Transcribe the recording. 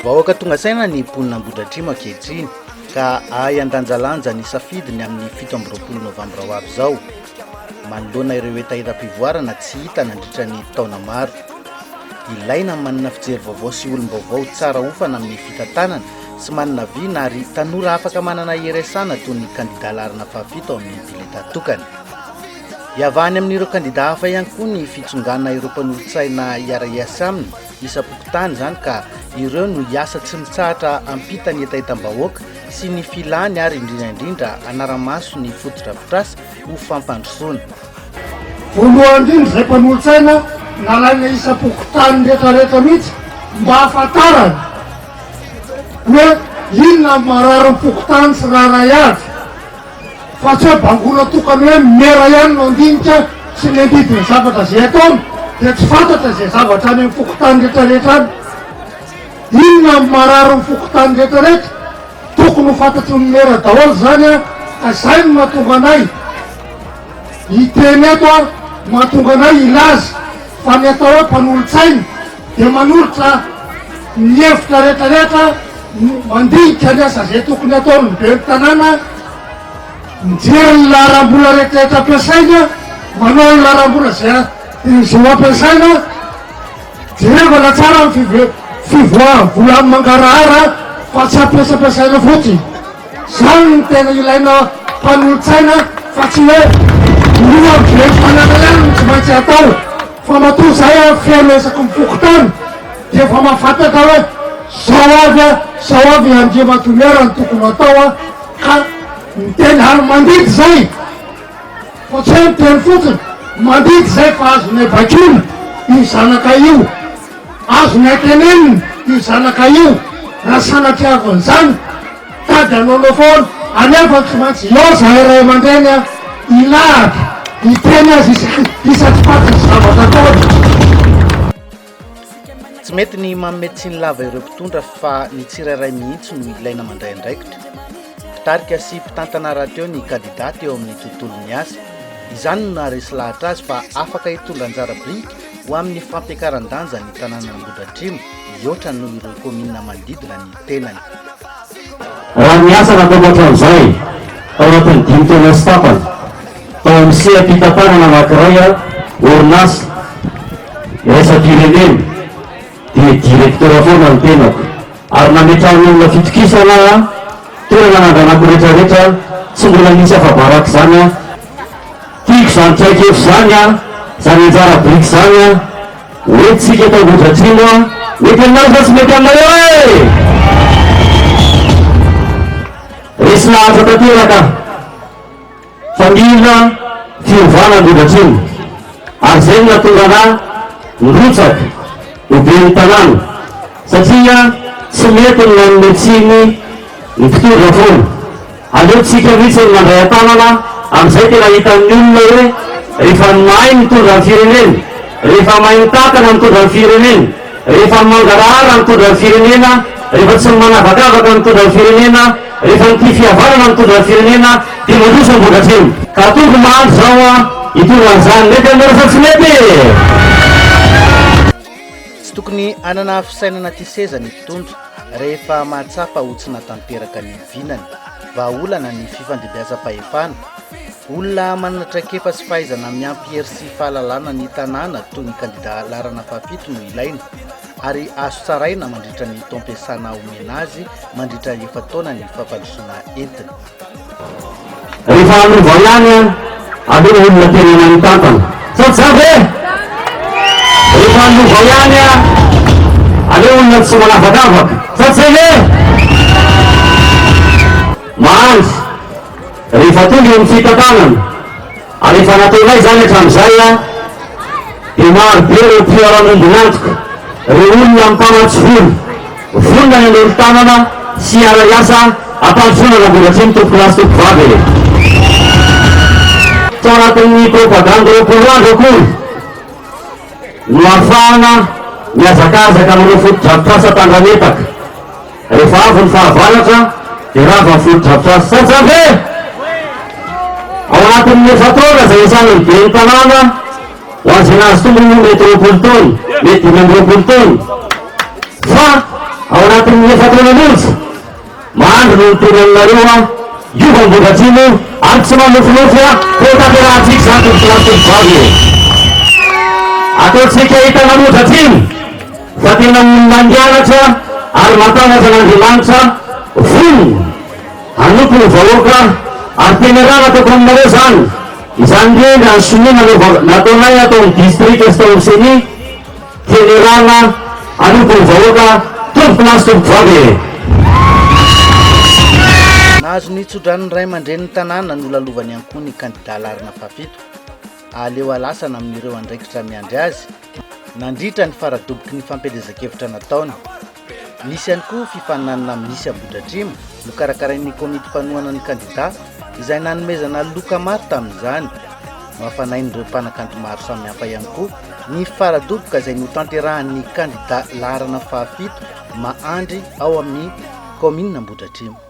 Vahoaka tonga saina ny mponina Ambohidratrimo ankehitriny ka ahay handanjalanja ny safidiny amin'ny 27 novambra ho avy izao, manoloana ireo hetahetam-pivoarana tsy hita nandritra ny taona maro. Ilaina ny manana fijery vaovao sy olom-baovao tsara hofana amin'ny fitantanana sy manana vina ary tanora afaka manana hery asana toy ny kandida laharana fahafito ao amin'ny bileta tokana. Iavahany amin'ireo kandida hafa ihany koa ny fitsongana ireo mpanolotsaina hiara-hiasa aminy isam-pokontany izany ka ireo no hiasa tsy mitsahatra hampita ny hetahetam-bahoaka sy ny filany ary indrindra indrindra hanara-maso ny fotodrafitrasa ho fampandrosoana. Voalohany indrindra izay mpanolotsaina nalaina isam-pokontany retraretra mihitsy mba hahafantarana hoe inona ny marary ny fokontany tsirairay avy fa tsy hoe bangoina tokana hoe ny mera ihany no handinika sy ny handidy ny zavatra izay ataony dia tsy fantatra izay zavatra any amin'ny fokontany retraretra any. Inona ny marary ny fokontany retraretra? Tokony ho fantatry ny mera daholo izany an, ka izay no mahatonga anay hiteny eto an, mahatonga anay hilaza fa ny atao hoe mpanolotsaina dia manolotra ny hevitra retraretra, mandinika ny asa izay tokony hataon'ny ben'ny tanàna, mijery ny laharam-bola retraretra ampiasaina, manao ny laharam-bola izay izay ho ampiasaina. Jerevana tsara ny fivoahan'ny vola amin'ny mangarahara fa tsy ampiasampiasaina fotsiny. Izany no tena ilaina mpanolotsaina fa tsy hoe lohan'ny ben'ny tanàna ihany no tsy maintsy atao fa matoa izay an feno isaky ny fokontany dia efa mahafantatra hoe zao avy an zao avy Andriamatoa Maire no tokony atao an ka miteny ary mandidy izay. Fa tsy hoe miteny fotsiny, mandidy izay fa azonay baikoina io zanakay io, azonay tenenina io zanakay io, raha sanatriavin'izany tady hanaonao foana, anefa tsy maintsy eo zahay ray aman-dreny a, hilahatra, hiteny azy isa-tsipatiny zavatra ataony. Tsy mety ny manome tsiny lava ireo mpitondra fa ny tsirairay mihitsy no ilaina mandray andraikitra. Mpitarika sy mpitantana rahateo ny kandidà teo amin'ny tontolon'ny asa. Izany no naharesy lahatra azy fa afaka hitondra anjara biriky ho amin'ny fampiakaran-danja ny tanànan'Ambohidratrimo hihoatra noho ireo kaominina manodidina ny tenany. Raha ny asa nataoko hatramin'izay, tao anatin'ny dimy taona sy tapany, tao amin'ny seha-pitantanana anankiray orinasa iraisam-pirenena, dia directeur foana ny tenako, ary nametrahan'ny olona fitokisana aho, toerana nandranako retraretra, tsy mbola nisy afa-baraka izany aho. Tiako izany traikefa izany an, izany anjara biriky izany an, hoentintsika eto Ambohidratrimo an, mety aminareo sa tsy mety aminareo e! Resy lahatra tanteraka aho fa mila fiovana Ambohidratrimo ary izay no nahatonga anah nirotsaka ho ben'ny tanàna satria tsy mety ny manome tsiny ny mpitondra foana. Aleo tsika mihitsy no mandray an-tanana amin'izay tena hitan'ny olona hoe rehefa mahay mitondra ny firenena, rehefa mahay mitantana mitondra ny firenena, rehefa mangarahara mitondra ny firenena, rehefa tsy manavakavaka mitondra ny firenena, rehefa mitia fihavanana mitondra ny firenena dia mandroso Ambohidratrimo. Ka tonga mahandry zao an hitondra an'izany, mety aminareo sa tsy mety e? Tsy tokony hanana fisainana tia seza ny mpitondra rehefa mahatsapa ho tsy natanteraka ny vinany. Vahaolana ny fifandimbiasam-pahefana. Olona manana traikefa sy fahaizana miampy hery sy fahalalana ny tanàna toy ny kandida laharana fahafito no ilaina ary azo tsaraina mandritra ny taom-piasana omena azy mandritra efa-taona ny fampandrosoana entiny. Rehefa hanova ihany an, aleo olona tena mahay mitantana. Sa tsy zany ve? Rehefa hanova ihany an, aleo olona tsy manavakavaka. Sa tsy zay ve? Mahandry. Rehefa tonga eo amin'ny fitantanana, ary efa nataonay izany hatramin'izay an, dia maro be ireo mpiara-miombon'antoka, ireo olona mpamatsy vola, Vonona ny hanolo-tanana sy hiara-hiasa hampandrosoana an'Ambohidratrimo tompokolahy sy tompokovavy e! Tsy ao anatin'ny propagandy 20 andro akory no ahafahana mihazakazaka manao fotodrafitrasa tandrametaka. Rehefa avy ny fahavaratra dia rava ny fotodrafitrasa. Sa tsy izany ve? Ao anatin'ny efa-taona izay isan'ny ben'ny tanàna, Ho an'izay nahazo tombony moa mety 20 taona, mety 25 taona, fa ao anatin'ny. anatin'ny efa-taona monja, Mahandry no niteny aminareo aho, hiova Ambohidratrimo ary tsy manofinofy aho fa ho tanterahantsika izany tompokolahy sy tompokovavy e! Ataontsika hitan'Ambohidratrimo fa tena olona nianatra ary matahotra an'Andriamanitra, vonona hanompo ny vahoaka ary tena raha nataoko aminareo izany, izany indrindra ny sonia nataonay ato amin'ny distrika sy tao amin'ny ceni, Tenerana hanompo ny vahoaka tompoko lahy sy tompoko vavy e! Nahazo ny tsodranon'ny ray aman-drenin'ny tanàna nolalovany ihany koa ny kandidà laharana fahafito, aleo alasana amin'ireo andraikitra miandry azy, nandritra ny faradoboky ny fampielezan-kevitra nataony. Nisy ihany koa fifaninanana Miss Ambohidratrimo nokarakarain'ny komity mpanohana ny kandida izay nanomezana loka maro tamin'izany. Nohafanain'ireo mpanakanto maro samihafa ihany koa ny faradoboka izay notanterahan'ny kandida laharana fahafito Mahandry ao amin'ny kaominina Ambohidratrimo.